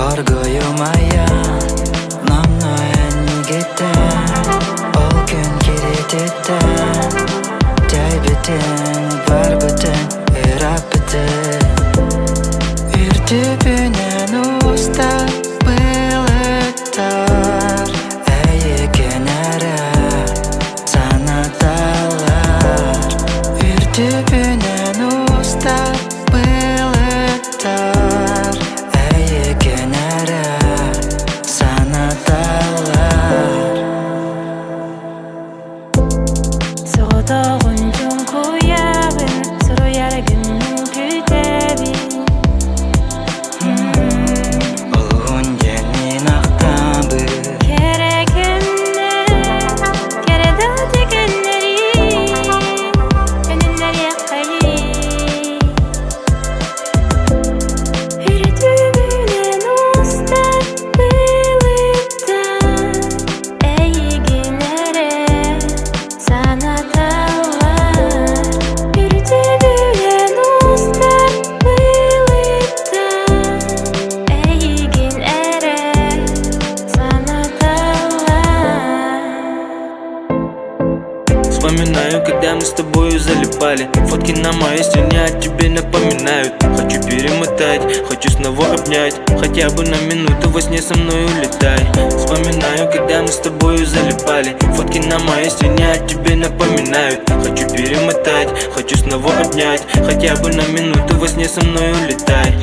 Оргуйумайан, номнуо эйигиттэн, Ол күн кириититтэн, Тэйбитиҥ, барбытыҥ, ырааппытыҥ. Үрдүбүнэн устар былыттар Эйигин эрэ санаталлар. Үрдүбүнэн устар былыттар Эйигин эрэ санаталлар. Соҕотоҕун чуҥкуйабын, суруйар күммүн күүтэбин. Олуһун диэн мин ахтабын. Кэрэ кэмнэр, кэрэ да түгэннэри төнүннэриэххэйий. Үрдүбүнэн устар былыттар эйигин эрэ санаталлар. Үрдүбүнэн устар былыттар эйигин эрэ санаталлар. Вспоминаю, когда мы с тобою залипали. Фотки на моей стене о тебе напоминают. Хочу перемотать, хочу снова обнять. Хотя бы на минуту во сне со мной улетай. Вспоминаю, когда мы с тобою залипали. Фотки на моей стене о тебе напоминают. Хочу перемотать, хочу снова обнять. Хотя бы на минуту во сне со мной улетай.